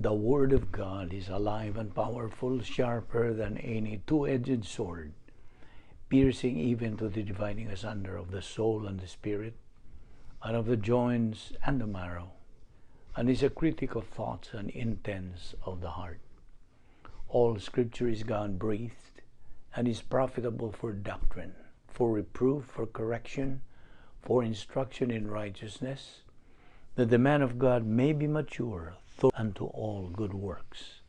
The Word of God is alive and powerful, sharper than any two-edged sword, piercing even to the dividing asunder of the soul and the spirit, and of the joints and the marrow, and is a critic of thoughts and intents of the heart. All Scripture is God-breathed and is profitable for doctrine, for reproof, for correction, for instruction in righteousness, that the man of God may be mature unto all good works.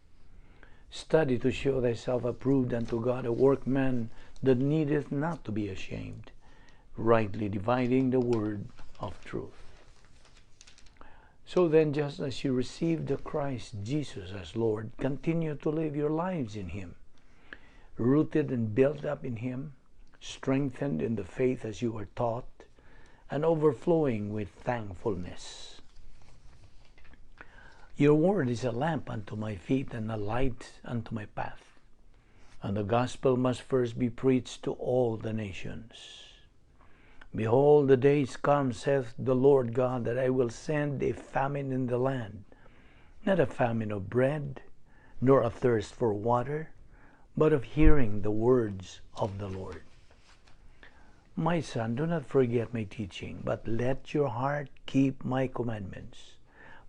Study to show thyself approved unto God, a workman that needeth not to be ashamed, rightly dividing the word of truth. So then, just as you received the Christ Jesus as Lord, continue to live your lives in Him, rooted and built up in Him, strengthened in the faith as you were taught, and overflowing with thankfulness. Your word is a lamp unto my feet and a light unto my path. And the gospel must first be preached to all the nations. Behold, the days come, saith the Lord God, that I will send a famine in the land, not a famine of bread, nor a thirst for water, but of hearing the words of the Lord. My son, do not forget my teaching, but let your heart keep my commandments.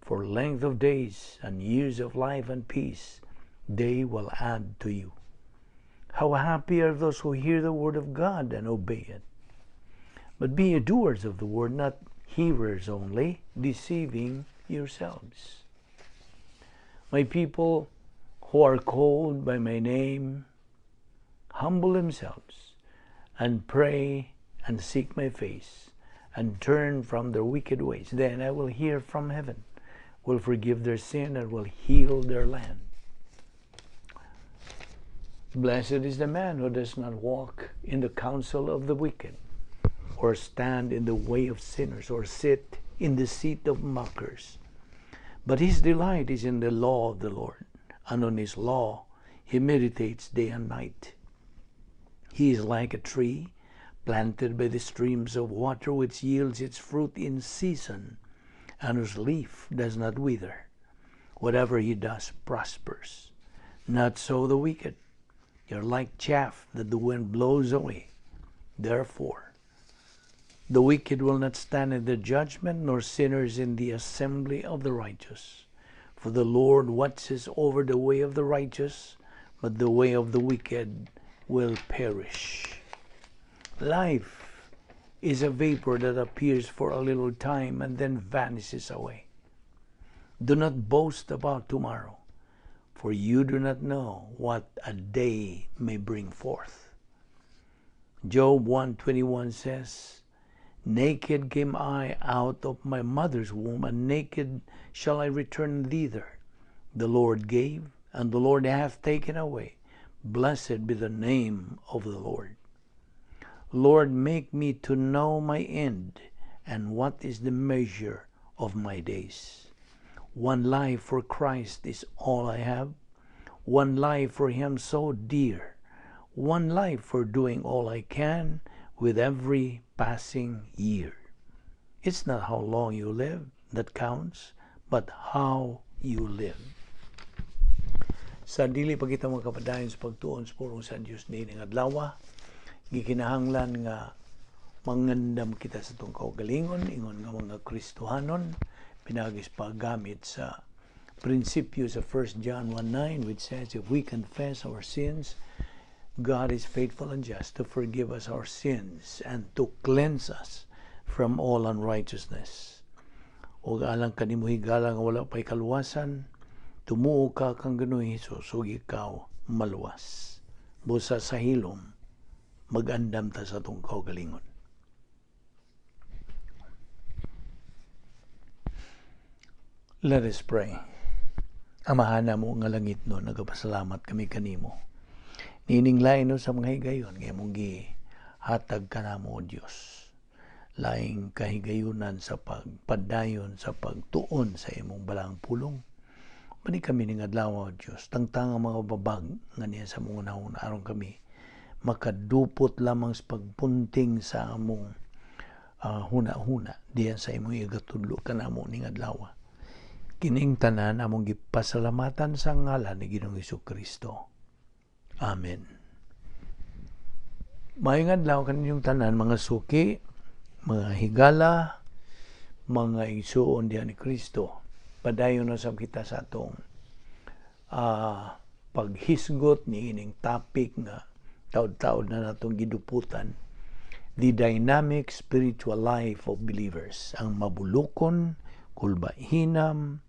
For length of days and years of life and peace, they will add to you. How happy are those who hear the word of God and obey it. But be ye doers of the word, not hearers only, deceiving yourselves. My people who are called by my name humble themselves and pray and seek my face and turn from their wicked ways. Then I will hear from heaven, will forgive their sin, and will heal their land. Blessed is the man who does not walk in the counsel of the wicked, or stand in the way of sinners, or sit in the seat of mockers. But his delight is in the law of the Lord, and on his law he meditates day and night. He is like a tree planted by the streams of water, which yields its fruit in season, and whose leaf does not wither. Whatever he does prospers. Not so the wicked. They are like chaff that the wind blows away. Therefore, the wicked will not stand in the judgment, nor sinners in the assembly of the righteous. For the Lord watches over the way of the righteous, but the way of the wicked will perish. Life is a vapor that appears for a little time and then vanishes away. Do not boast about tomorrow, for you do not know what a day may bring forth. Job 1:21 says, "Naked came I out of my mother's womb, and naked shall I return thither. The Lord gave, and the Lord hath taken away. Blessed be the name of the Lord." Lord, make me to know my end, and what is the measure of my days. One life for Christ is all I have, one life for Him so dear, one life for doing all I can with every passing year. It's not how long you live that counts, but how you live. Sa dili pa kita makapadayon sa pagtuon sa pulong sa Dios niining adlaw, gikinahanglan nga mangandam kita sa atong kaugalingon ingon nga mga Kristohanon pinaagi sa paggamit sa prinsipyo sa 1 John 1:9, which says, "If we confess our sins, God is faithful and just to forgive us our sins and to cleanse us from all unrighteousness." Ug alang kanimo higala nga wala pa'y kaluwasan, tumuo ka kang Ginoong Hesus ug ikaw maluwas. Busa sa hilom, mag-andam ta sa atong kaugalingon. Let us pray. Amahan namo nga langitnon, nagapasalamat kami kanimo. Niining lain no sa mga higayon nga imong gihatag kanamo, o Dios. Laing kahigayunan sa pagpadayon sa pagtuon sa imong balaang pulong. Bani kami ning adlaw, o Dios, tangtang ang mga babag nga niya sa among unahon aron kami makadupot lamang sa pagpunting sa among huna-huna diyan sa imong igatudlo kanamo ning adlaw. Kining tanan among gipasalamatan sa ngalan ni Ginoong Kristo. Amen. Maayong adlaw kaninyong tanan, mga suki, mga higala, mga igsuon diha ni Kristo. Padayon na sab kita sa atong paghisgot ni ining topic nga taod-taod na natong giduputan, the dynamic spiritual life of believers, ang mabulukon, kulbahinam,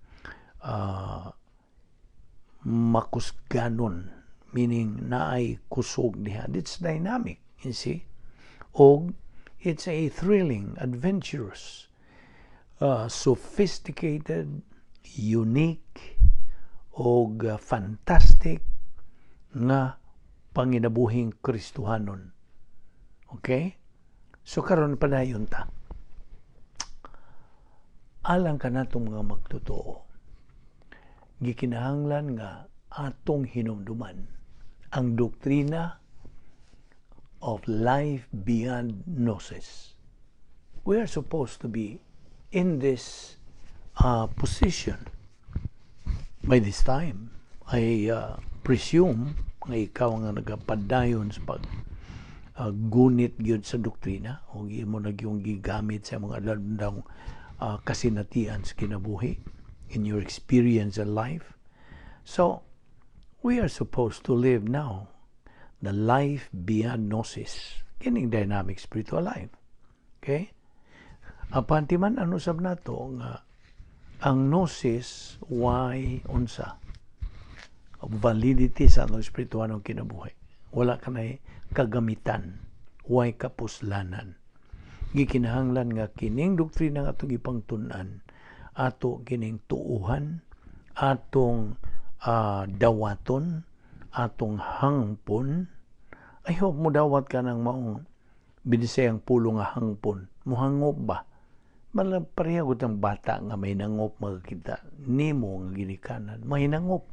makusganon, meaning naay kusog diha. It's dynamic, you see, og it's a thrilling, adventurous, sophisticated, unique og fantastic nga panginabuhing Kristohanon. Okay, so karon padayon ta. Alang kanatong mga magtotoo, gikinahanglan nga atong hinumduman ang doktrina of life beyond gnosis. We are supposed to be in this position by this time. I presume nga ikaw nga nagapadayon sa pag gunit gyud sa doktrina o imo na gyud gigamit sa mga adlaw kasinatian sa kinabuhi in your experience in life. So, we are supposed to live now the life beyond gnosis, kining dynamic spiritual life. Okay? Apan timan ano sab nato nga ang gnosis why unsa validity sa atong espirituhanong kinabuhi. Wala kanay kagamitan, way kapuslanan. Gikinahanglan nga kining doktrina nga atong ipangtun-an, ato kining tuuhan, atong dawaton, atong hangpon. I hope mo dawat ka ng maong Binisayang pulong nga hangpon. Muhangop ba? Mala pareha gud ang bata nga may nangop, magkita nimo nga ginikanan mahinangop.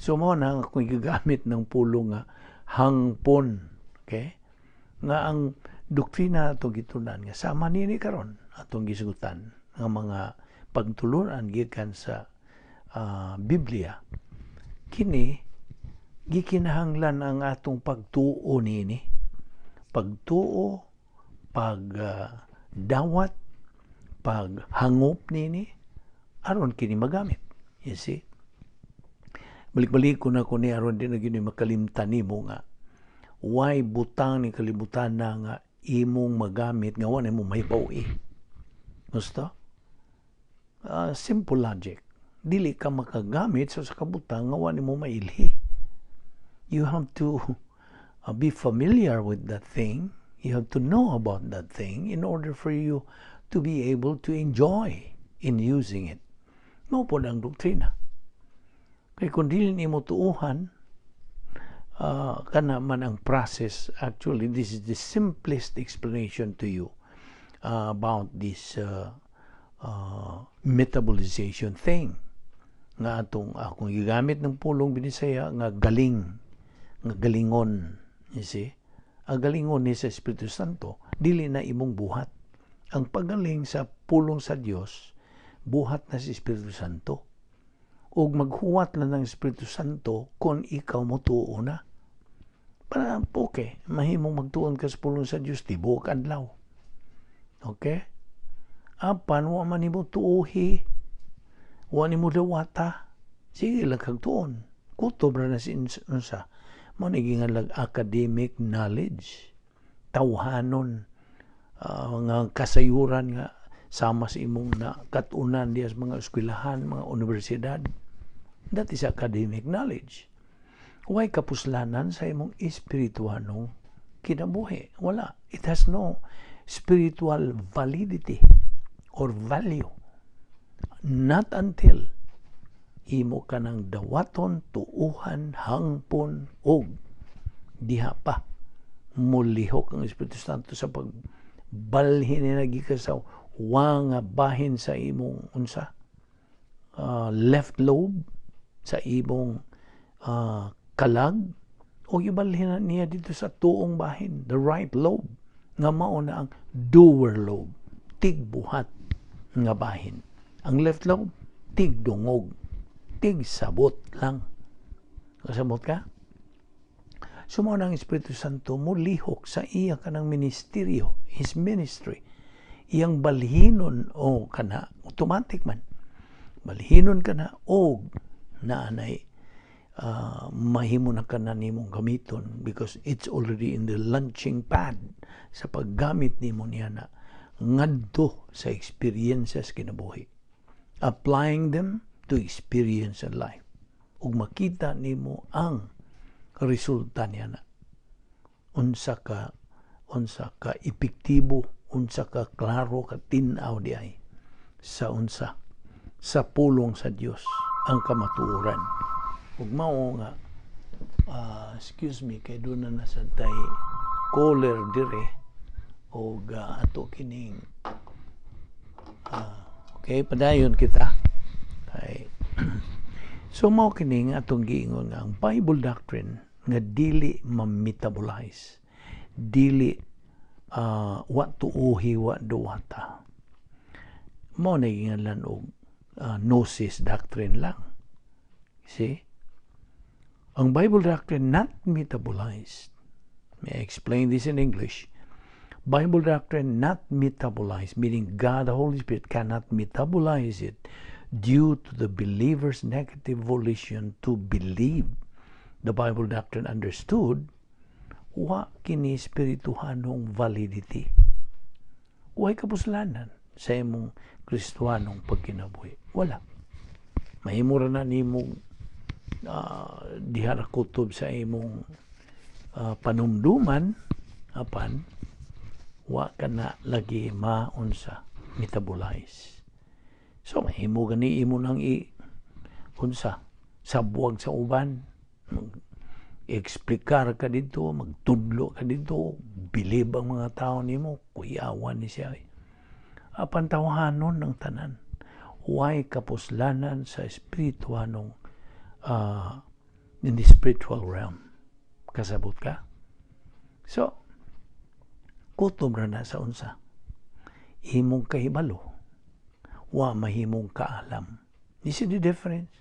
So mao na akong gigamit ng pulong nga hangpon. Okay? Nga ang doktrina atong gitunan nga sama nini karon atong gisugutan nga mga pagtulunan gikan sa Biblia, kini gikinahanglan ang atong pagtuo nini, pagtuo, pag dawat, paghangop nini aron kini magamit, you see. Balik-balik ko na ko ni aron di na gyud makalimtan nimo nga why butang ni kalibutan na nga imong magamit nga wa nimo mahibaw-i. Gusto? Simple logic. Dili ka makagamit sa kabutang nga wa nimo mailhi. You have to be familiar with that thing. You have to know about that thing in order for you to be able to enjoy in using it. Mao pod ang doktrina. Kay kung dili nimo tuuhan, kana man ang process. Actually, this is the simplest explanation to you about this metabolization thing nga atong akong gigamit ng pulong Binisaya nga galing, nga galingon, you see. Ang galingon ni sa Espiritu Santo, dili na imong buhat. Ang pagaling sa pulong sa Dios, buhat na si Espiritu Santo, ug maghuwat na ng Espiritu Santo kung ikaw motuo na. Para okay, mahimong magtuon ka sa pulong sa Dios tibuok adlaw, okay, apan wa man nimo tuohi, wa nimo dawata, sige lang kag tuon, kutob ra na si unsa. Mao ni gingalag academic knowledge, tawhanon nga kasayuran nga sama sa imong na katunan diya sa mga eskwelahan, mga universidad. That is academic knowledge. Way kapuslanan sa imong espirituhanong kinabuhi. Wala. It has no spiritual validity or value. Not until imo kanang dawaton, tuuhan, hangpon, og diha pa mulihok ang Espiritu Santo sa pagbalhin ni gikan sa wa nga bahin sa imong unsa left lobe sa imong kalag o ibalhin na niya dito sa tuong bahin, the right lobe, nga mao na ang doer lobe, tigbuhat nga bahin. Ang left lobe, Tigdungog, tigsabot lang. Kasabot ka? So mao ang Espiritu Santo mo lihok sa iya kanang ministeryo, his ministry. Iyang balhinon o kana, automatic man. Balhinon kana og naanay mahimo na kana nimong gamiton because it's already in the launching pad sa paggamit nimo niya na ngadto sa experiences kinabuhi. Applying them to experience in life. Ug makita nimo ang resulta niya na unsa ka epektibo, unsa ka klaro ka tin-aw di ay sa unsa sa pulong sa Dios ang kamatuoran. Ug mao nga excuse me, kay duna na sad tay caller dire og ato kining okay, padayon kita kay. So mao kini nga atong giingon nga ang Bible doctrine nga dili ma-metabolize, dili wa tuohi, wa duwata. Mao na ginganlan og gnosis doctrine lang. See? Ang Bible doctrine not metabolized. May I explain this in English? Bible doctrine not metabolized, meaning God the Holy Spirit cannot metabolize it due to the believer's negative volition to believe the Bible doctrine understood, wa kini espirituhanong validity. Way kapuslanan sa imong Kristohanong pagkinabuhi. Wala. Mahimo ra na nimong diha ra kutob sa imong panumduman, apan wa ka na lagi maunsa, metabolize. So mahimo gani imo nang i unsa, sabwag sa uban, mag eksplikar ka dito, magtudlo ka dito, bilib ang mga tao nimo, kuyawan ni siya. Apan tawhanon ng tanan. Way kapuslanan sa espirituhanong in the spiritual realm. Kasabot ka? So, kutob ra na sa unsa. Imong kahibalo, wa mahimong kaalam. You see the difference?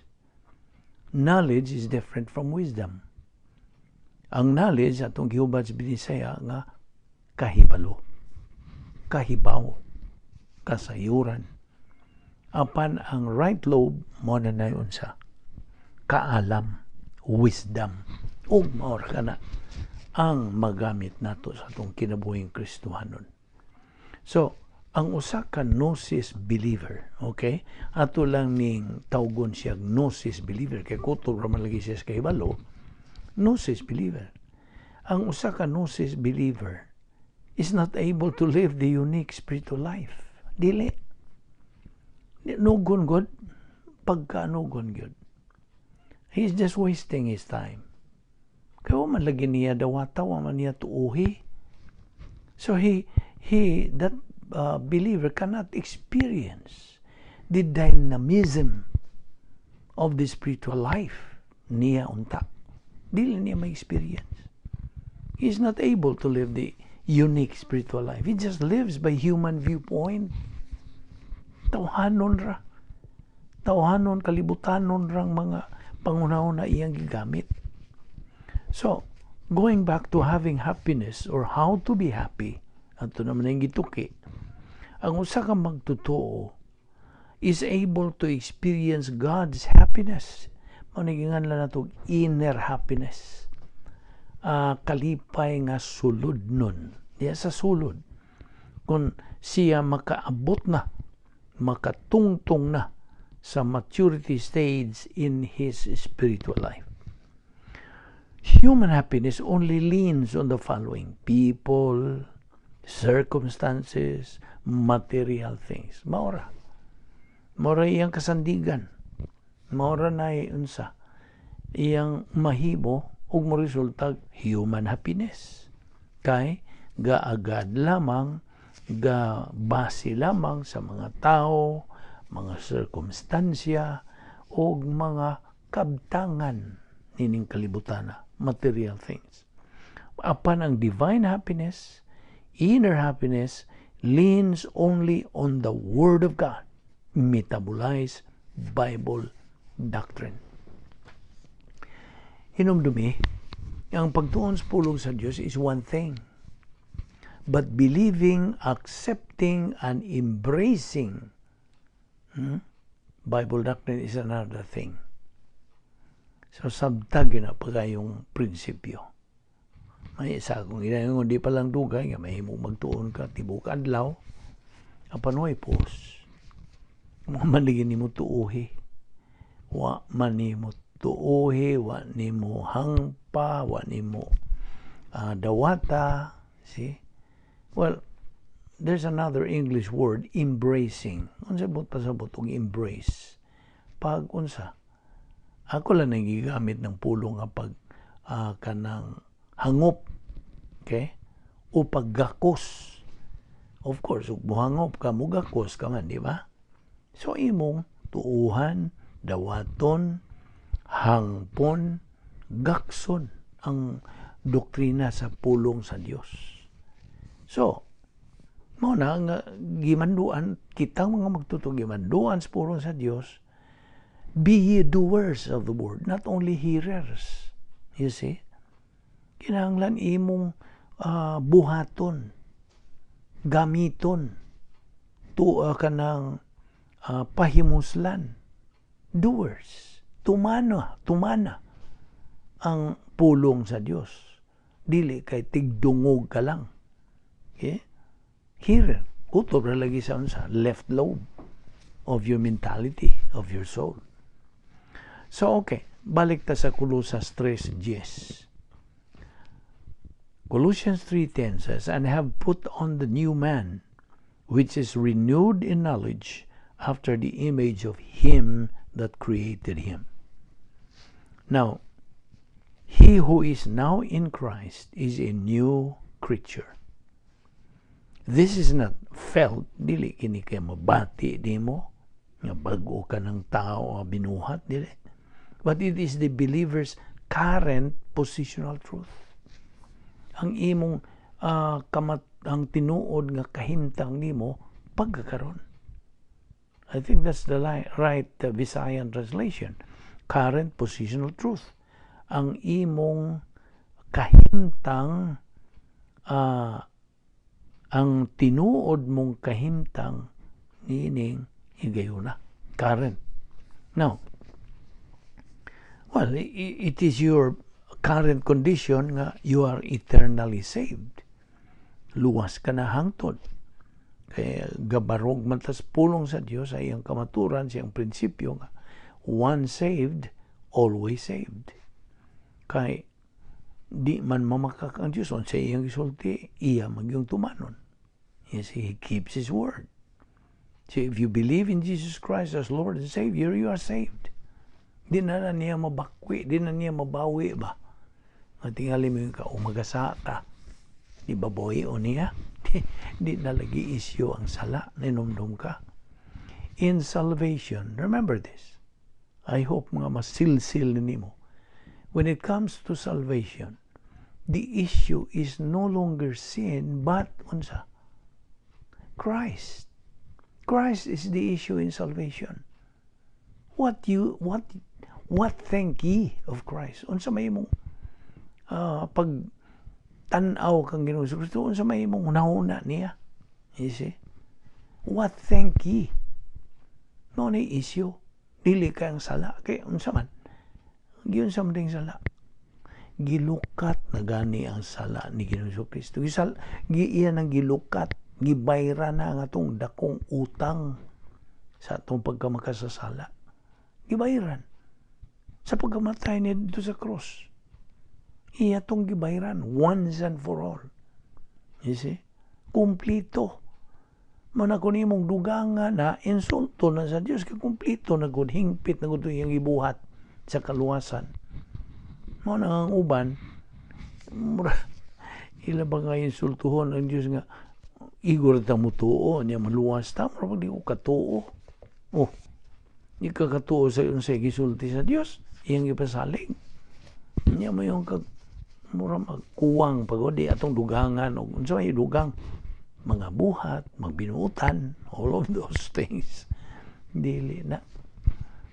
Knowledge is different from wisdom. Ang knowledge atong gihubad sa Binisaya nga kahibalo, kahibaw, kasayuran. Apan ang right lobe mo na na unsa, kaalam, wisdom. Ug mao ra kana ang magamit nato sa atong kinabuhing Kristohanon. So, ang usa ka gnosis believer, okay? Ato lang ning tawgon siya gnosis believer kay kutob ra man lagi siya sa kahibalo, gnosis believer. Ang usa ka gnosis believer is not able to live the unique spiritual life. Dili. Nugon gud, pagkanugon gyud. He's just wasting his time. Kaya wa man lagi niya dawata, wa man niya tuuhi. So he that believer cannot experience the dynamism of the spiritual life niya unta. Dili niya ma-experience. He is not able to live the unique spiritual life. He just lives by human viewpoint. Tawhanon ra. Tawhanon, kalibutanon rang mga panghunahuna iyang gigamit. So, going back to having happiness or how to be happy, ato naman ang gituki, ang usa ka magtotoo is able to experience God's happiness. Mao ni giinganlan nato inner happiness. Kalipay nga sulod nun. Diya sa sulod. Kung siya makaabot na, makatungtong na sa maturity stage in his spiritual life. Human happiness only leans on the following: people, circumstances, material things. Maora. Maora iyang kasandigan. Maora na unsa. Iyang mahimo ug mo resulta human happiness. Kay gaagad lamang, ga base lamang sa mga tao, mga sirkumstansya ug mga kabtangan nining kalibutana, material things. Apan ang divine happiness, inner happiness, leans only on the Word of God, metabolized Bible doctrine. Hinumdumi, ang pagtuon sa pulong sa Dios is one thing. But believing, accepting, and embracing Bible doctrine is another thing. So, sabtag na pagayong prinsipyo. May isa akong ginayong di pa lang dugay nga mahimong magtuon ka tibok adlaw apan way pos. Wa man lagi nimo tuohi. Wa man nimo tuohi, wa nimo hangpa, wa nimo dawata. See? Well, there's another English word, embracing. Unsa buot pasabot og embrace? Pag unsa? Ako lang nang gigamit ng pulong nga pag kanang hangop. Okay? O paggakos. Of course, ug muhangop ka, mugakos ka man, di ba? So, imong tuuhan, dawaton, hangpon, gakson ang doktrina sa pulong sa Dios. So, mao na nga gimanduan kitang mga magtotoo, gimanduan sa pulong sa Dios, be ye doers of the word, not only hearers. You see? Kinahanglan imong buhaton, gamiton, tuwa ka ng pahimuslan, doers, tumana, tumana ang pulong sa Dios. Dili kay tigdungog ka lang. Okay? Hearer, kutob ra lagi sa unsa, left lobe of your mentality, of your soul. So okay, balik ta sa Colosas 3:10. Colossians 3:10 says, "And have put on the new man, which is renewed in knowledge after the image of him that created him." Now, he who is now in Christ is a new creature. This is not felt, dili kini kay mabati nimo nga bag-o ka ng tao nga binuhat, dili. But it is the believer's current positional truth. Ang imong kamat ang tinuod nga kahimtang nimo pagkakaron. I think that's the right Visayan translation. Current positional truth. Ang imong kahimtang, ang tinuod mong kahimtang niining higayuna. Current. Now, well, it is your current condition nga you are eternally saved. Luwas ka na hangtod. Kaya gabarog man tas pulong sa Dios ay ang kamaturan siyang prinsipyo nga once saved, always saved. Kay di man mamakak ang Dios, unsa iyang gisulti, iya magyung tumanon. Yes, He keeps His word. So if you believe in Jesus Christ as Lord and Savior, you are saved. Di na niya mabakwi, di na niya mabawi ba? Nga tingali mo yung ka, umagasa ta. Di ba boy o niya? Di na lagi isyo ang sala, ninumdum ka. In salvation, remember this. I hope mga masilsil nimo. When it comes to salvation, the issue is no longer sin, but unsa? Christ. Christ is the issue in salvation. What think ye of Christ? Unsa may imong pag tan-aw kang Ginoo Kristo, unsa may imong hunahuna niya? You see? What think ye? Mao na issue. Dili kay ang sala kay unsa man? Giunsa man ding sala? Gilukat na gani ang sala ni Ginoong Kristo. Gisal, gi iya nang gilukat, gibayra na ang atong dakong utang sa atong pagkamakasasala. Gibayran sa pagkamatay niya dito sa cross. Iya tong gibayran once and for all. You see? Kumplito. Mana kung imong dugangan na insulto na sa Dios kay kumplito na gud, hingpit na gud iyang gibuhat sa kaluwasan. Mao na ang uban mura ila ba nga insultuhon ang Dios nga igor ta mutuo niya maluwas ta, mura di ko katuo. Oh, di ka katuo sa unsay gisulti sa Dios, iyang gipasalig. Niya mo yung kag mura magkuwang pag di atong dugangan og unsa may dugang mga buhat, magbinuutan, all of those things. Dili na.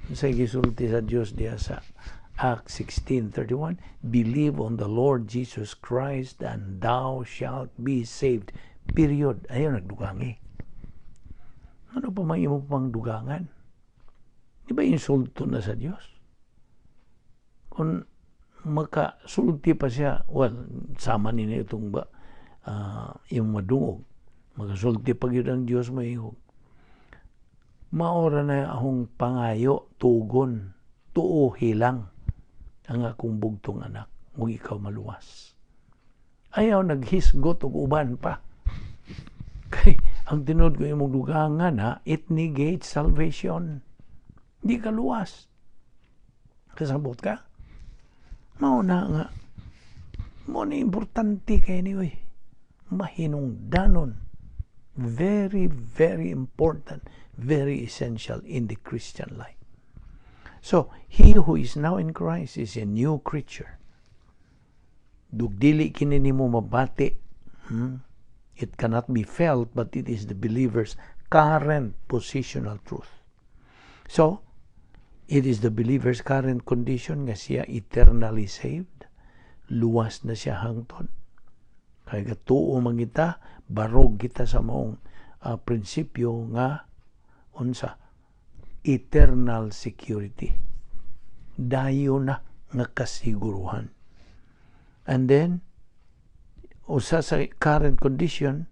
Sa gisulti sa Dios diya sa Acts 16:31, "Believe on the Lord Jesus Christ and thou shalt be saved." Period. Ayaw nagdugangi. Ano pa may imo pang dugangan? Di ba insulto na sa Dios? Kung makasulti pa siya, well, sama ni itong ba, yung madungog, makasulti pa gyud ang Dios mo ihog. "Maora na akong pangayo, tugon, tuohi lang ang akong bugtong anak, ug ikaw maluwas." Ayaw naghisgot og uban pa. Kay ang tinuod ko imong dugangan ha, it negates salvation. Di ka luwas. Kasabot ka? Mao na nga. Mao ni importante kay ni oy. Mahinungdanon. Very, very important, very essential in the Christian life. So, he who is now in Christ is a new creature. Dugdili kini nimo mabati. It cannot be felt, but it is the believer's current positional truth. So, it is the believer's current condition nga siya eternally saved. Luwas na siya hangtod. Kay gatuo man kita, barog kita sa maong prinsipyo nga unsa? Eternal security. Dayo na nga kasiguruhan. And then, usa sa current condition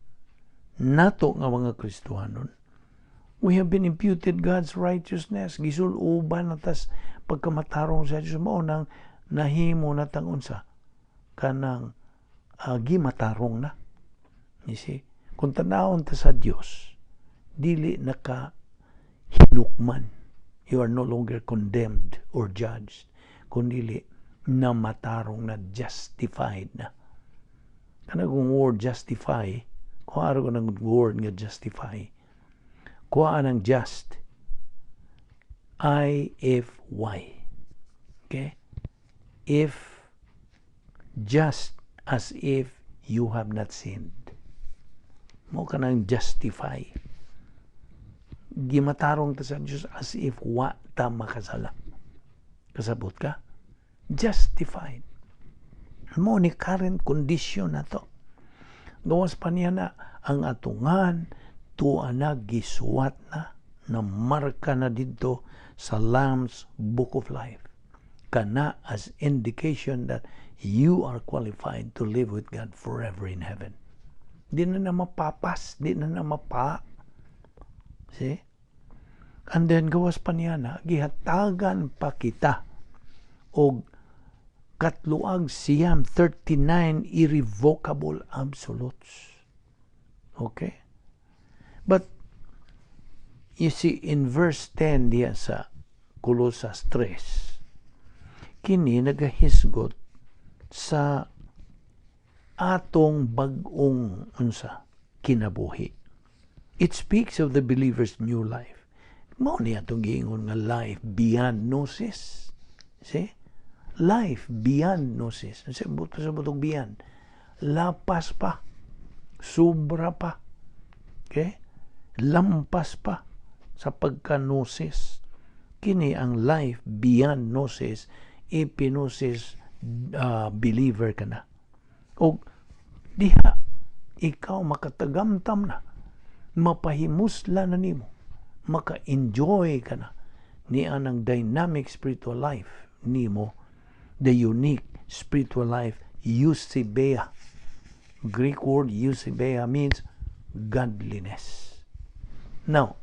nato nga mga Kristohanon, we have been imputed God's righteousness. Gisul-uban na tas pagkamatarong sa Dios, mao nang nahimo na tang unsa? Kanang gimatarong na. You see? Kung tanawon ta sa Dios, dili na ka hinukman. You are no longer condemned or judged, kundi na matarong na, justified na. Kanang word "justify", kung araw ko ng word nga "justify", kuha ng "just", I, F, Y. Okay? If, just as if you have not sinned. Mao kanang "justify". Gimatarong ta sa Diyos as if wa ta makasala. Kasabot ka? Justified. Mao ni current condition na to. Gawas pa niya na ang atungan, tuwa na gisuwat na, na marka na dito sa Lamb's Book of Life. Kana as indication that you are qualified to live with God forever in heaven. Di na na mapapas, di na na mapa. See? And then gawas pa niya na, gihatagan pa kita og 39, 39 irrevocable absolutes. Okay? But, you see, in verse 10 diya sa Colosas 3, kini nagahisgot sa atong bag-ong unsa? Kinabuhi. It speaks of the believer's new life. Mao ni atong giingon nga life beyond gnosis. See? Life beyond gnosis. Sa buto sa butong "beyond". Lapas pa. Sobra pa. Okay? Lampas pa sa pagka-gnosis. Kini ang life beyond gnosis, epignosis believer ka na. O diha, ikaw makatagamtam na, mapahimusla na nimo, maka-enjoy ka na ni anang dynamic spiritual life nimo, the unique spiritual life, eusebeia. Greek word "eusebeia" means godliness. Now,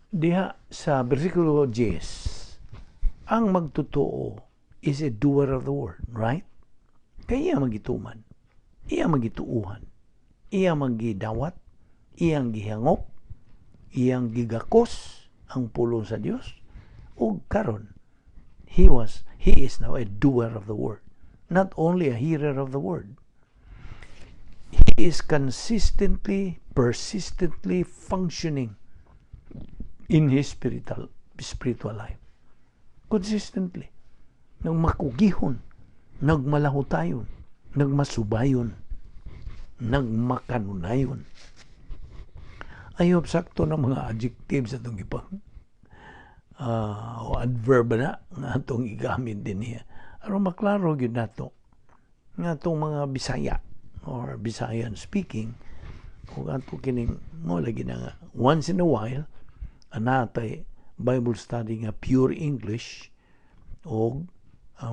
diha sa versikulo 10, ang magtotoo is a doer of the word, right? Kaya iya magituman, iya magituuhan, iya magidawat, iyang gihangop, iyang gigakos ang pulong sa Dios. Ug karon, he is now a doer of the word, not only a hearer of the word. He is consistently, persistently functioning in his spiritual life. Consistently. Nagmakugihon, nagmalahutayon, nagmasubayon, nagmakanunayon. Ayop sakto ng mga adjectives atong ipang O adverb na nga atong gigamit din niya aron maklaro gyud nato nga atong mga Bisaya or Bisayan speaking ug ato kining mo lagi na nga once in a while anatay Bible study nga pure English og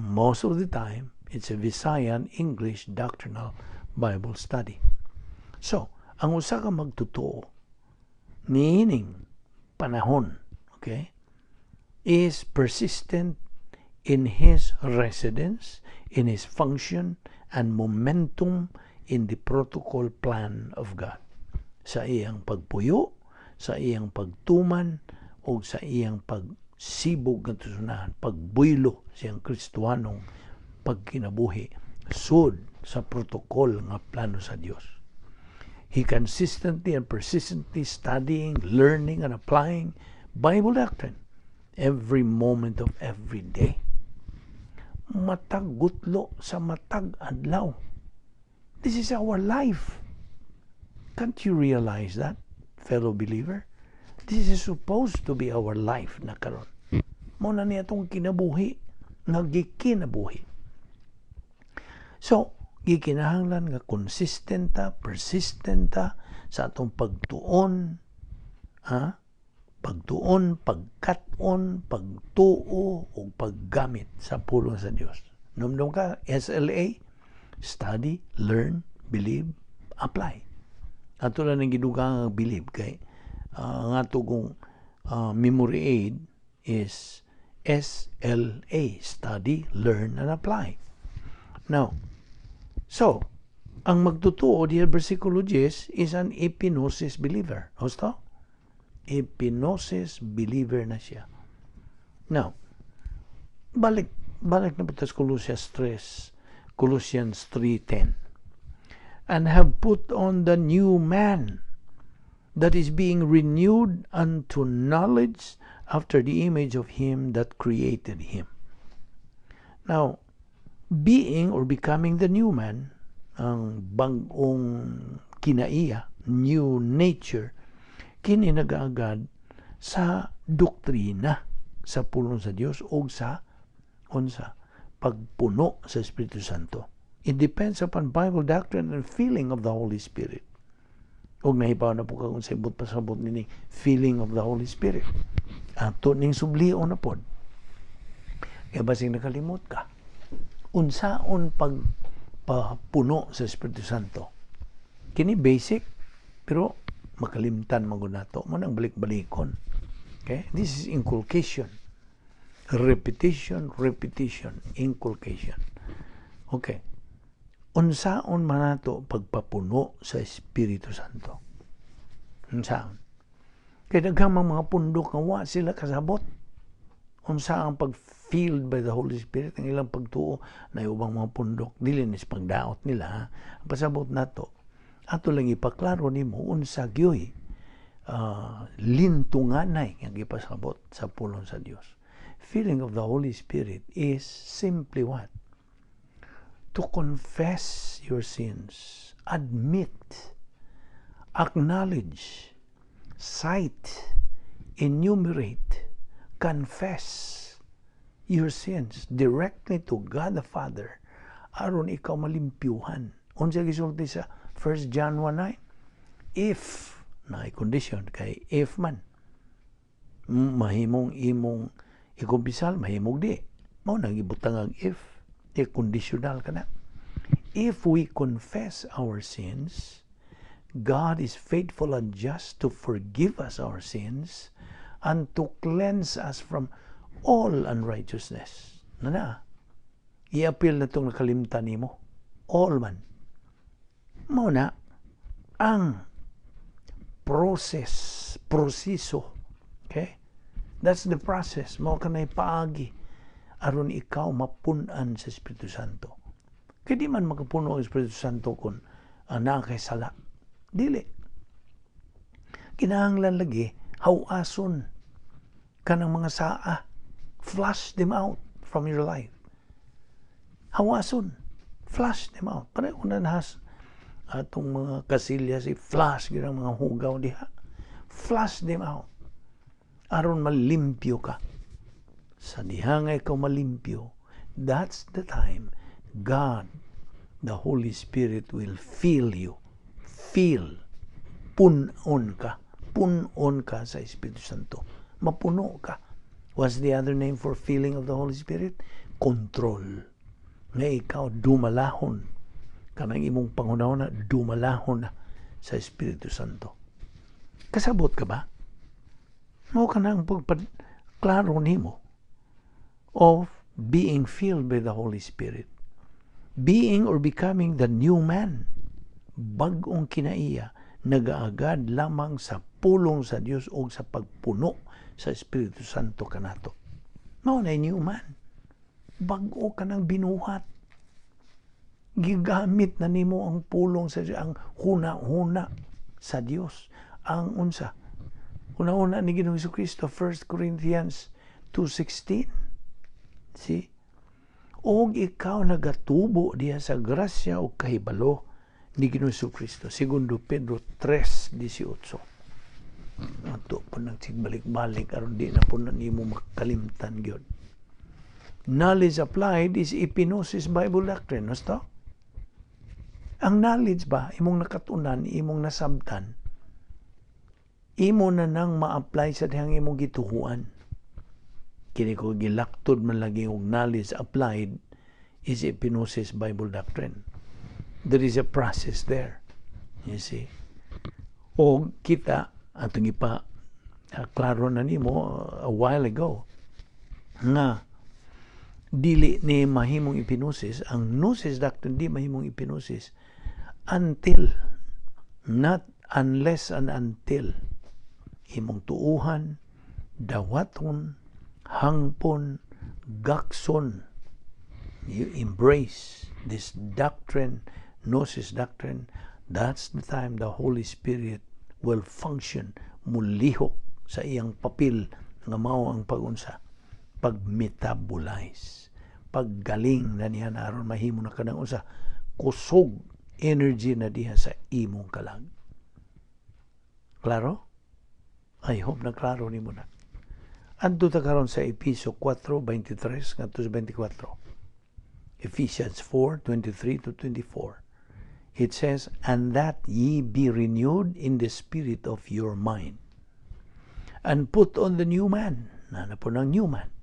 most of the time it's a Visayan English doctrinal Bible study. So, ang usa ka magtotoo niining panahon, okay, is persistent in his residence, in his function and momentum in the protocol plan of God. Sa iyang pagpuyo, sa iyang pagtuman, o sa iyang pagsibog nga tusunahan, pagbuylo sa iyang Kristohanong pagkinabuhi, sud sa protocol nga plano sa Dios. He consistently and persistently studying, learning, and applying Bible doctrine every moment of every day. Matag gutlo sa matag adlaw. This is our life. Can't you realize that, fellow believer? This is supposed to be our life na karon. Mao na niya itong kinabuhi, nga gikinabuhi. So, gikinahanglan nga consistent ta, persistent ta sa atong pagtuon, ha? Pagtuon, pagkat-on, pagtuo, o paggamit sa pulong sa Dios. Numdum ka, SLA, study, learn, believe, apply. Ato lang ang gidugang ang believe kay ang ato kong memory aid is SLA, study, learn, and apply. Now, so, ang magtotoo diha versikulo 10 is an epignosis believer. Husto? Epignosis believer na siya. Now, balik balik na po sa Colossians 3, Colossians 3:10. "And have put on the new man that is being renewed unto knowledge after the image of him that created him." Now, being or becoming the new man, ang bag-ong kinaiya, new nature, kini nagaagad sa doktrina sa pulong sa Dios o sa unsa pagpuno sa Espiritu Santo. It depends upon Bible doctrine and filling of the Holy Spirit. Og nahibaw na po ka kung sa ibot pasabot nini filling of the Holy Spirit. Ato ning sublion na pod. Kaya basing nakalimot ka. Unsaon pag papuno sa Espiritu Santo? Kini basic pero makalimtan man gud nato mo nang balik-balikon. Okay? This is inculcation. Repetition, repetition, inculcation. Okay. Unsaon man nato pagpapuno sa Espiritu Santo? Unsaon? Kay daghang mga pundok nga wa sila kasabot unsa ang pag-filled by the Holy Spirit, ang ilang pagtuo na ubang mga pundok dili ni pagdaot nila, ha? Ang pasabot nato, ato lang ipaklaro nimo unsa gyoy lintunganay nga gipasabot sa pulong sa Dios. Filling of the Holy Spirit is simply what? To confess your sins, admit, acknowledge, cite, enumerate, confess your sins directly to God the Father aron ikaw malimpyuhan. Unsa gisulti sa 1 John 1:9? If na condition kay if man mahimong imong ikumpisal, mahimong di mao nang ibutang ang if, i-conditional ka na. If we confess our sins, God is faithful and just to forgive us our sins and to cleanse us from all unrighteousness. Na na, i-appeal na itong nakalimtan nimo. All man. Mao na, ang process, proseso. Okay? That's the process. Mao ka na paagi aron ikaw mapun-an sa Espiritu Santo. Kaya di man makapuno ang Espiritu Santo kung naa kay sala. Dili. Kinahanglan lagi hawason kanang mga saa. Flush them out from your life. Hawason. Flush them out. Pareho na nahas atong mga kasilya si flush gyud ang mga hugaw diha. Flush them out. Aron malimpyo ka. Sa diha nga ikaw malimpyo, that's the time God, the Holy Spirit, will fill you. Fill. Punon ka. Punon ka sa Espiritu Santo. Mapuno ka. What's the other name for filling of the Holy Spirit? Control. Nga ikaw dumalahon. Kanang imong panghunahuna, dumalahon na sa Espiritu Santo. Kasabot ka ba? Mao kana ang pagpa-klaro nimo of being filled by the Holy Spirit. Being or becoming the new man. Bag-ong kinaiya, nagaagad lamang sa pulong sa Dios o sa pagpuno sa Espiritu Santo kanato. Mao na new man. Bag-o ka nang binuhat. Gigamit na nimo ang pulong sa Dios, ang huna-huna sa Dios. Ang unsa? Huna-huna ni Ginoong Kristo, 1 Corinthians 2:16. See? Og ikaw nagatubo diha sa grasya o kahibalo ni Ginoong Kristo. Segundo Pedro 3:18. Ato po nang balik-balik aron di na po na nimo makalimtan gyud. Knowledge applied is epignosis Bible doctrine. Husto? Ang knowledge ba, imong nakatunan, imong nasabtan, imo na nang ma-apply sa dihang imong gituhuan. Kini ko gilaktod man lagi og knowledge applied is epignosis Bible doctrine. There is a process there. You see? O kita, atong ipa klaro na nimo a while ago nga dili ni mahimong epignosis ang gnosis doctrine, di mahimong epignosis until, not unless and until imong tuuhan, dawaton, hangpon, gakson, you embrace this doctrine, gnosis doctrine. That's the time the Holy Spirit will function, mulihok sa iyang papel nga mao ang pagunsa, pag-metabolize, paggaling na niya na aron mahimo na kanang unsa, kusog energy na diha sa imong kalag. Klaro? I hope na klaro nimo na. Adto ta karon sa Episo 4:23 ngadto sa 24. Ephesians 4:23 to 24. It says, "And that ye be renewed in the spirit of your mind, and put on the new man." Naa na po ng new man.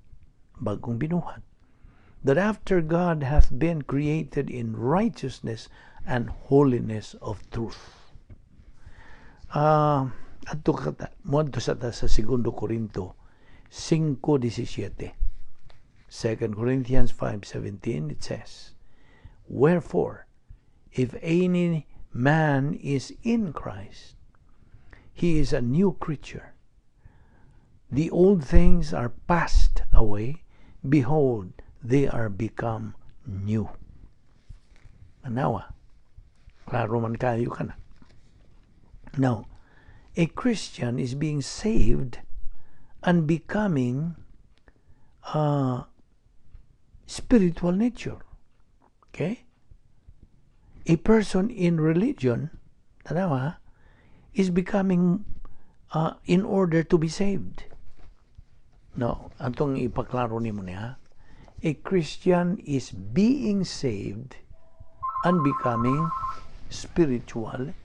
Bagong binuhat. "That after God hath been created in righteousness and holiness of truth." Adto ka ta, moadto sa ta sa Segundo Corinto 5:17. 2 Corinthians 5:17, it says, "Wherefore, if any man is in Christ, he is a new creature. The old things are passed away. Behold, they are become new." Anawa. Klaro man kayo kana. Now, a Christian is being saved and becoming spiritual nature. Okay? A person in religion, tanawa, is becoming in order to be saved. No, atong ipaklaro nimo niya. A Christian is being saved and becoming spiritual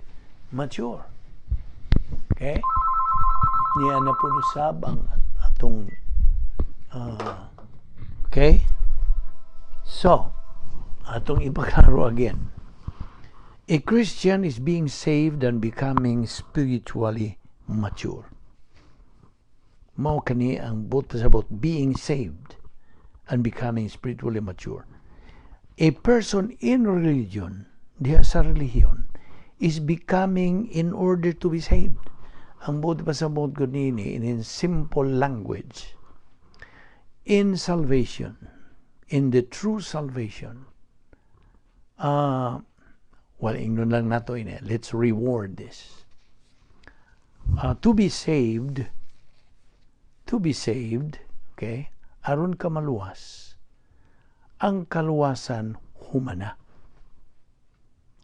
mature. Okay? Niya na po usab ang atong okay? So, atong ipaklaro again. A Christian is being saved and becoming spiritually mature. Mao kani ang buot pasabot, being saved and becoming spiritually mature. A person in religion, diha sa relihiyon, is becoming in order to be saved. Ang buot pasabot ko nini in simple language, in salvation, in the true salvation, well, ingnon lang nato ini. Let's reword this. To be saved, okay, aron ka maluwas, ang kaluwasan humana.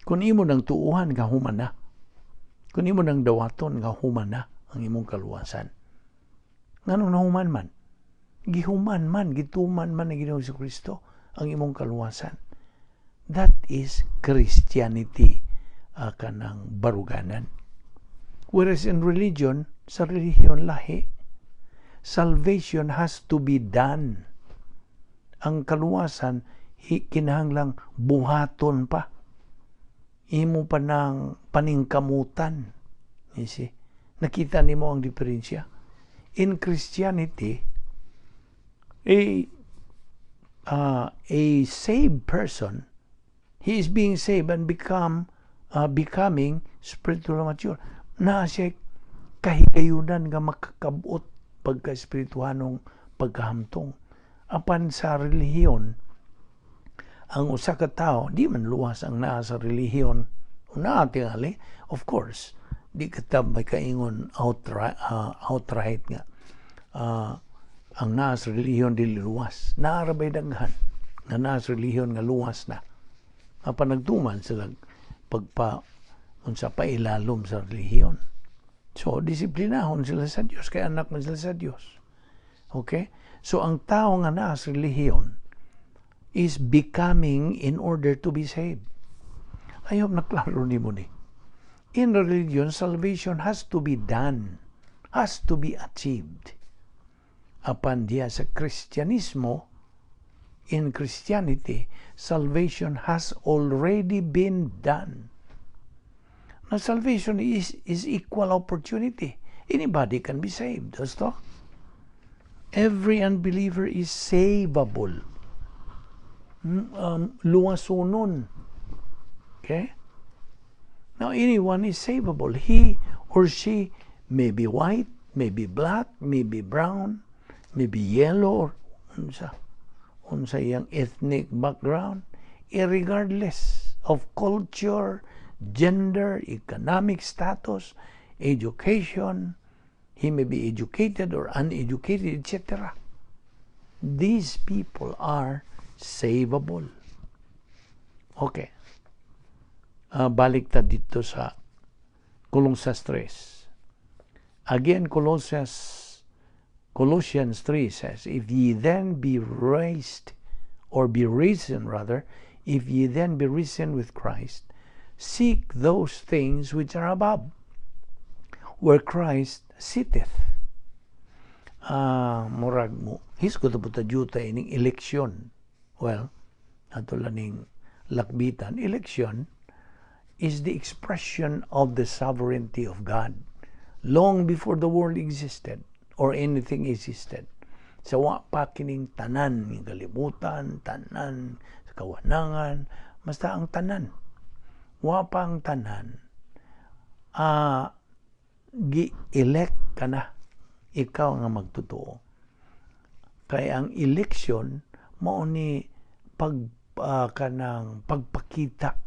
Kung imo nang tuuhan nga humana, kung imo nang dawaton nga humana ang imong kaluwasan. Nganong nahuman man? Gihuman man, gituman man ni Ginoong Kristo ang imong kaluwasan. That is Christianity, kanang baruganan. Whereas in religion, sa relihiyon lahi, salvation has to be done. Ang kaluwasan, kinahanglang buhaton pa. Imo pa ng paningkamutan. You see? Nakita nimo ang diferensya? In Christianity, a saved person, he is being saved and becoming spiritually mature. Na siya kahigayunan nga makakabot pagka-espirituhanong pagkahamtong. Apan sa relihiyon, ang usa ka tawo di man luwas ang naa sa relihiyon. Naa tingali, of course, di ka ta may kaingon outright nga ang naa sa relihiyon dili luwas. Naa ra bay daghan nga naa sa relihiyon nga luwas na. Apan nagtuman sila pagpa unsa pailalom sa relihiyon. So, disiplinahon sila sa Dios kay anak man sila sa Dios. Okay? So, ang tao nga naa sa relihiyon is becoming in order to be saved. I hope naklaro nimo ni. In religion, salvation has to be done, has to be achieved. Apan diya sa Kristyanismo, in Christianity, salvation has already been done. Now, salvation is equal opportunity. Anybody can be saved. Gusto? Every unbeliever is savable. Luwasonon. Okay? Now, anyone is savable. He or she may be white, may be black, may be brown, may be yellow, or unsa iyang ethnic background, irregardless of culture, gender, economic status, education, he may be educated or uneducated, etc. These people are savable. Okay. Balik ta dito sa Colosas 3. Again, Colossians 3 says, "If ye then be raised, or be risen rather, if ye then be risen with Christ, seek those things which are above, where Christ sitteth." Murag mo, hisgot po ta juta ining eleksyon. Well, ato lang ning lakbitan, election is the expression of the sovereignty of God long before the world existed or anything existed. Sa wa pa kining tanan ng kalibutan, tanan sa kawanangan, basta ang tanan. Wa pa ang tanan. Gi-elect ka na. Ikaw nga magtotoo. Kay ang election mao ni pag kanang pagpakita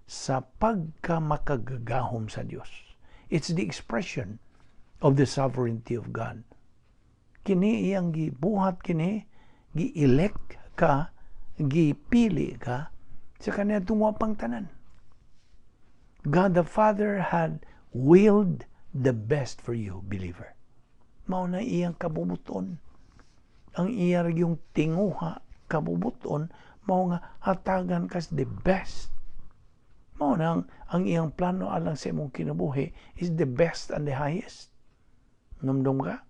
sa pagkamakagagahom sa Dios. It's the expression of the sovereignty of God. Kini iyang gibuhat kini, gi-elect ka, gipili ka sa kaniadtong wa pang tanan. God the Father had willed the best for you, believer. Mao na iyang kabubuton. Ang iya yung tinguha kabubuton mao nga hatagan kas the best. Mao na ang iyang plano alang sa imong kinabuhi is the best and the highest. Numdum ka?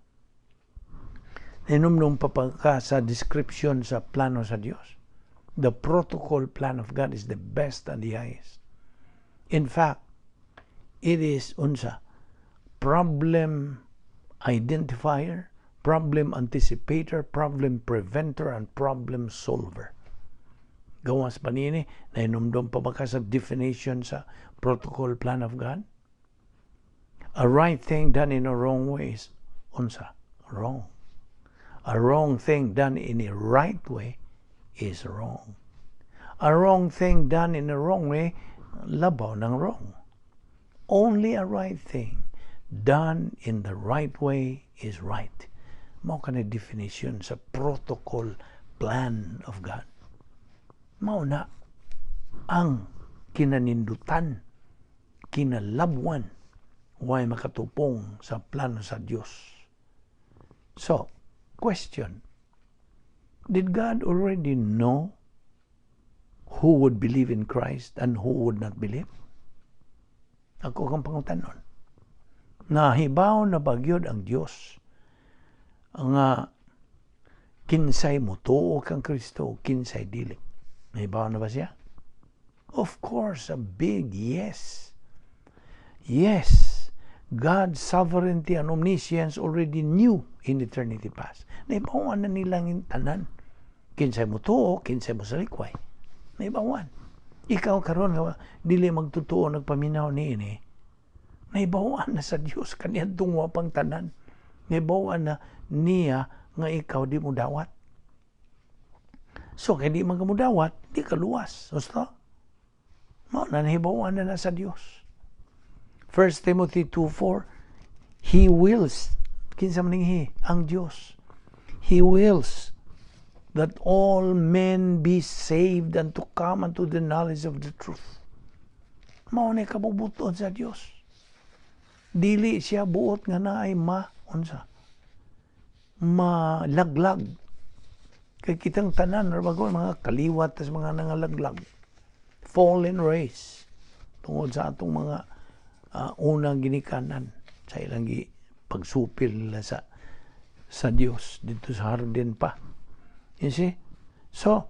Ninumdum pa ka sa description sa plano sa Dios? The protocol plan of God is the best and the highest. In fact, it is unsa problem identifier, problem anticipator, problem preventer, and problem solver. Gawas pa nini, nahinumdum pa ba ka sa definition sa protocol plan of God? A right thing done in a wrong way is unsa? Wrong. A wrong thing done in a right way is wrong. A wrong thing done in a wrong way, labaw ng wrong. Only a right thing done in the right way is right. Mao kani definition sa protocol plan of God. Mao na ang kinanindutan, kinalabwan, way makatupong sa plano sa Dios. So, question. Did God already know who would believe in Christ and who would not believe? Ako kang pangutanon. Nahibaw na ba gyud ang Dios nga kinsay motuo kang Kristo, kinsay dili? Nahibaw na ba siya? Of course, a big yes. Yes, God's sovereignty and omniscience already knew in eternity past. Nahibawan na nilang tanan. Kinsay motuo, kinsay mosalikway. Nahibawan. Ikaw karon nga dili magtotoo nagpaminaw niini. Nahibawan na sa Dios kaniadtong wa pang tanan. Nahibawan na niya nga ikaw di mo dawat. So kay di man ka mo dawat, di ka luwas. Gusto? Mao na, nahibawan na na sa Dios. 1 Timothy 2:4. He wills, kinsa man he? Ang Dios. He wills that all men be saved and to come unto the knowledge of the truth. Mao ni kabubuton sa Dios. Dili siya buot nga naay ma unsa, malaglag. Kay kitang tanan bago mga kaliwat tas mga nangalaglag. Fallen race tungod sa atong mga unang ginikanan sa ilang gi pagsupil nila sa Dios dito sa hardin pa. You see? So,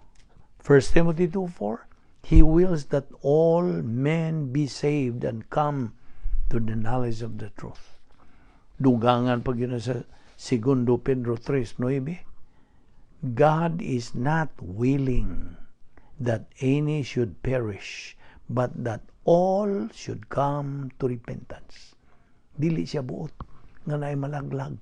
1 Timothy 2:4, He wills that all men be saved and come to the knowledge of the truth. Dugangan pag yun sa Segundo Pedro 3:9, God is not willing that any should perish, but that all should come to repentance. Dili siya buot nga naay malaglag.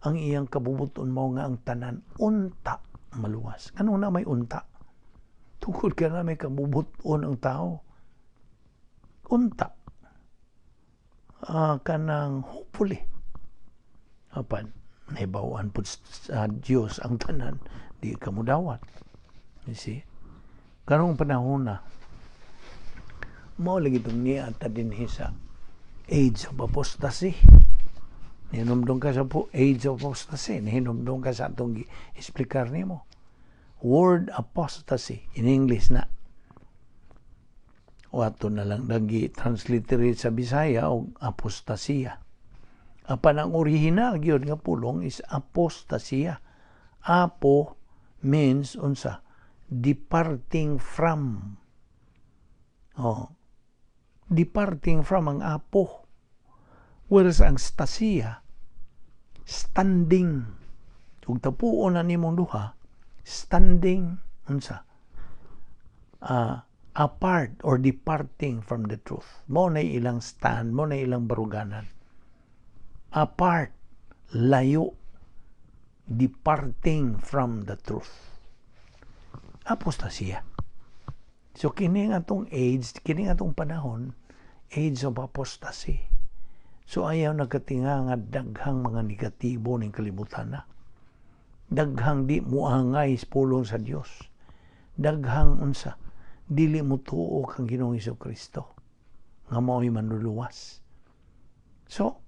Ang iyang kabubuton mao nga ang tanan unta maluwas. Ngano na may unta? Tungod ka na may kabubuton ang tao. Unta. Kanang hopefully. Apan, nahibawan po sa Diyos ang tanan, di ka mudawat. You see? Karong panahon na, mao lagi itong niya ta dinhi sa age of apostasy. Nihinumdum ka sa po, age of apostasy. Nihinumdum ka sa atong explicar nimo. Word apostasy in English na. O ato na lang nagi transliterate sa Bisaya og apostasia. Apan ang original gyud nga pulong is apostasia. Apo means unsa? Departing from. Oh. Departing from ang apo. Whereas ang stasia, standing. Ug tapuon na nimong duha, standing unsa? Apart or departing from the truth. Mao na ilang stand, mao na ilang baruganan. Apart, layo, departing from the truth. Apostasia. So kini nga atong age, kini nga atong panahon, age of apostasy. So ayaw nagkatinga nga daghang mga negatibo ning kalibutan na. Daghang di muangay sa pulong sa Dios. Daghang unsa, dili mo tuo kang Ginoong Kristo nga mao'y manluluwas. So,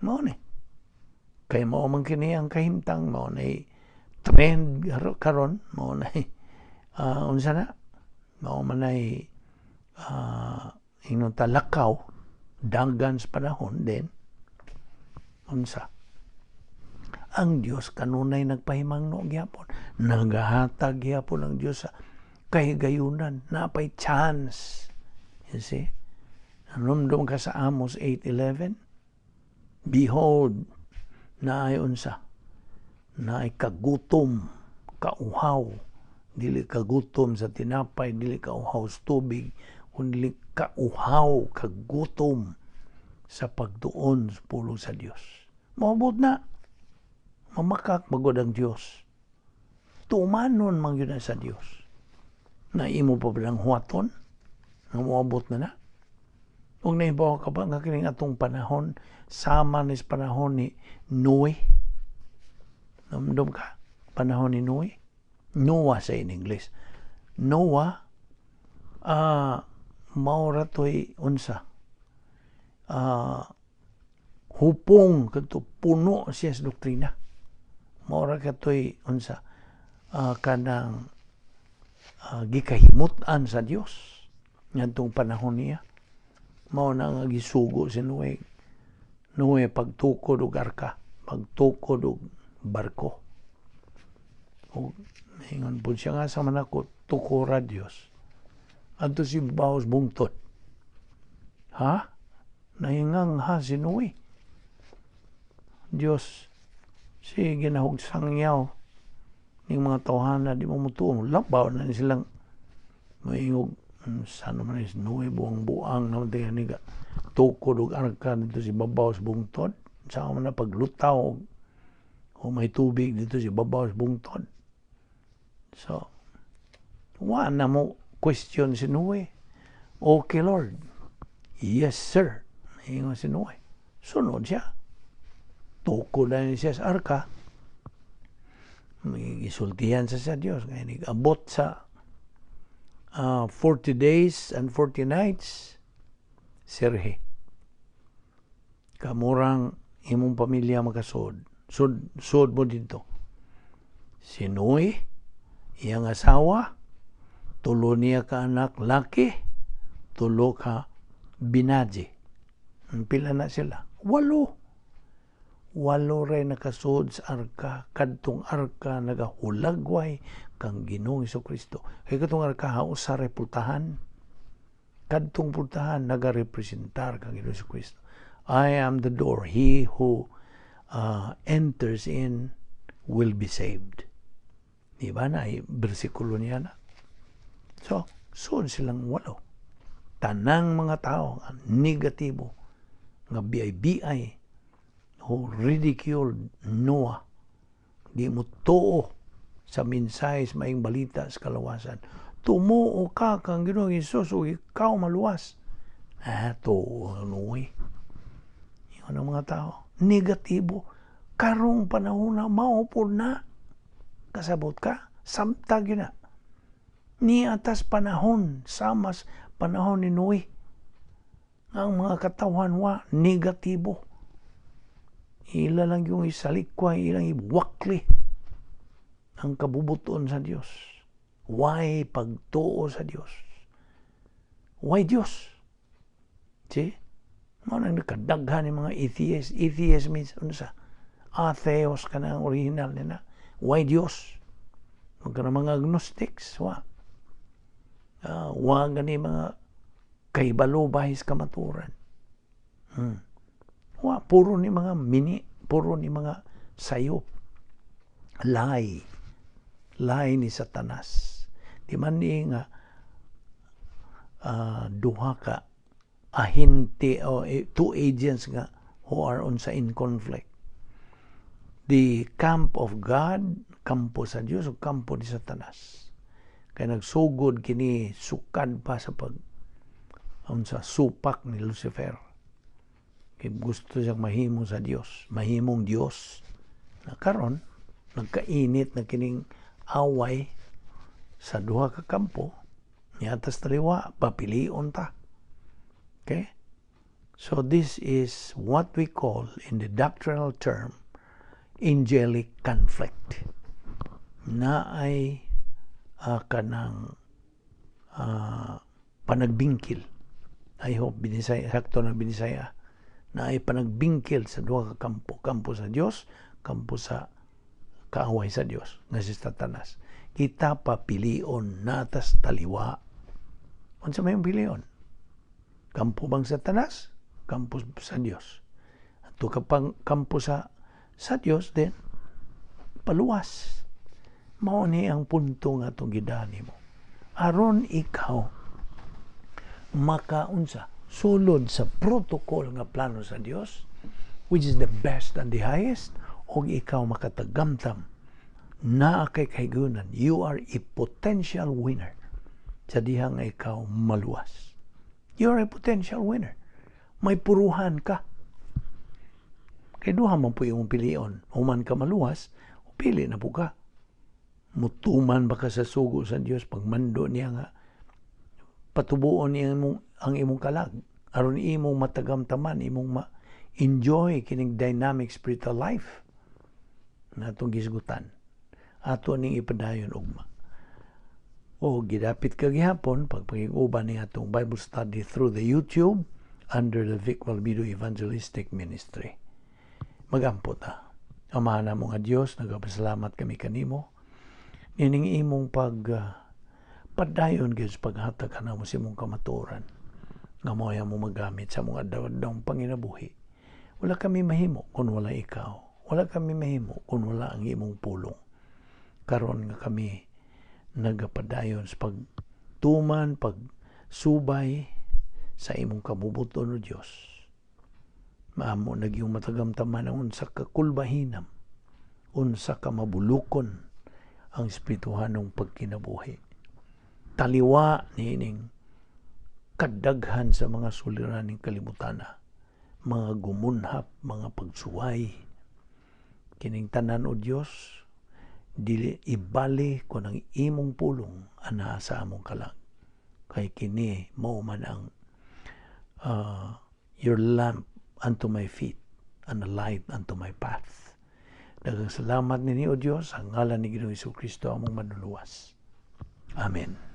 mao ni. Kay mao man kini ang kahimtang, mao na trend karon, mao na unsa na, mao man ay ingon talakaw dagan sa panahon din unsa. Ang Dios kanunay nagpahimangno gyapon, nagahatag gyapon ang Dios sa kahigayunan, napay chance. You see? Nanumdum ka sa Amos 8:11? Behold, naay unsa, naay kagutom, kauhaw. Dili kagutom sa tinapay, dili kauhaw sa tubig, kundi kauhaw, kagutom sa pagtuon sa pulong sa Dios. Maabot na. Mamakak magod ang Dios. Tumanon man yun sa Dios. Na imo pa ba huwaton? Nga moabot na na? Ug nahibaw ka ba nga kining atong panahon sama ni sa panahon ni Noe? Namdom ka? Panahon ni Noe? Noah sa in English. Noah, mao ra to'y unsa? Hupong kadto puno siya sa doktrina. Mao ra kato'y unsa? kanang gikahimut-an sa Dios ngadtong panahon niya. Mao na nga gisugo si Noe. Noe, pagtukod og arka, pagtukod og barko. Og ingon pud siya nga sa man ako tukora, Dios? Adto sa ibabaw sa bungtod. Ha? Nahingangha si Noe. Dios, sige na hog sangyaw ning mga tawhana, di mo mutuo. Labaw na ni silang maingog, sana man is Noe, buang-buang naman tayo ni tukod og arka didto sa ibabaw sa bungtod. Sa man na paglutaw o may tubig didto sa ibabaw sa bungtod. So, wa na mo question si Noe. "Okay, Lord." "Yes, sir." Ingon si Noe. Sunod siya. Tukod na siya sa arka. May gisultihan sa Dios. Ngayon, abot sa 40 days and 40 nights, sirhe. Kamurang imong pamilya makasud. Sud, sud mo didto. Si Noe, iyang asawa, tulo niya ka anak laki, tulo ka binaji. Pila na sila? Walo. Walo rin nakasud sa arka, kadtong arka nagahulagway kang Ginoong Kristo. Kay katong arka usa ray pultahan. Kadtong pultahan nagarepresentar kang Ginoong Kristo. "I am the door. He who enters in will be saved." Di ba na? Bersikulo niya na. So, sud silang walo. Tanang mga tao, negatibo, nga BI-BI, who ridiculed Noah, di mo tuo sa mensahe sa maayong balita sa kalawasan. Tumuo ka kang Ginoong Hesus ug ikaw maluwas. Ah, tuo Noe. Yun ang mga tao. Negatibo. Karong panahon na mao pod na. Kasabot ka? Samtag yun na. Ni atas panahon, samas panahon ni Noe. Ang mga katawhan wa negatibo. Ila lang yung isalikway, ilang iwakli ang kabubuton sa Dios. Why pagtuo sa Dios? Why Dios? See? Mao nang nakadaghan ni mga atheist. Atheist means ano sa? Atheos ka na ang original nila. Why Dios? Magka mga agnostics, wa. Wa gani mga kahibalo bahis kamaturan. Wa, puro ni mga mini, puro ni mga sayop. Lie. Lie ni Satanas. Di man ni nga duha ka ahente o two agents nga who are on sa in conflict. The camp of God, kampo sa Dios o kampo ni Satanas. Kay nagsugod kini sukad pa sa pag sa supak ni Lucifer. Kay gusto siyang mahimo sa Dios, mahimong Dios. Na karon nagkainit na kining away sa duha ka kampo niatas taliwa, papilion ta. Okay? So this is what we call in the doctrinal term angelic conflict. Na ay kanang panagbingkil. I hope binisaya, sakto na binisaya. Na ay panagbingkil sa duha ka kampo. Kampo sa Dios, kampo sa kaaway sa Dios nga si Satanas. Kita papilion natas taliwa. Unsa may pilion? Kampo bang Satanas? Kampo sa Dios. Ato ka pang kampo sa Dios din paluwas. Mao ni ang punto nga atong gidani mo. Aron ikaw makaunsa sulod sa protocol nga plano sa Dios, which is the best and the highest, og ikaw makatagamtam naa kay kahigunan. You are a potential winner sa diha nga ikaw maluwas. You are a potential winner. May puruhan ka. Kay duha man po imong pilion. Human ka maluwas, pili na po ka. Mutuman ba ka sa sugo sa Dios pagmando niya nga patubuon niya ang imong kalag aron imong matagamtaman, imong ma-enjoy kining dynamic spiritual life na atong gisgutan. Ato ning ipadayon ugma. O gidapit ka gihapon pagpakig-uban ni atong Bible study through the YouTube under the Vic Balbido Evangelistic Ministry. Magampo ta. Amahan namo nga Dios, nagapasalamat kami kanimo. Nining imong pag padayon gyud sa paghatag kanamo sa imong kamatuoran nga mao mo magamit sa among adlaw-adlawng panginabuhi. Wala kami mahimo kung wala ikaw. Wala kami mahimo kung wala ang imong pulong. Karon nga kami nagapadayon sa pagtuman, pagsubay sa imong kabubuton, o Dios. Maamo na gyung matagamtaman ang unsa ka kulbahinam, unsa ka mabulukon ang espirituhanong pagkinabuhi. Taliwa niining kadaghan sa mga suliraning kalibutana, mga gumunhap, mga pagsuway. Kining tanan, o Dios, dili ibali kon ang imong pulong anaa sa among kalag. Kay kini mao man ang your lamp unto my feet and a light unto my path. Daghang salamat nini, O Dios, ang ngalan ni Ginoong Kristo among Manluluwas. Amen.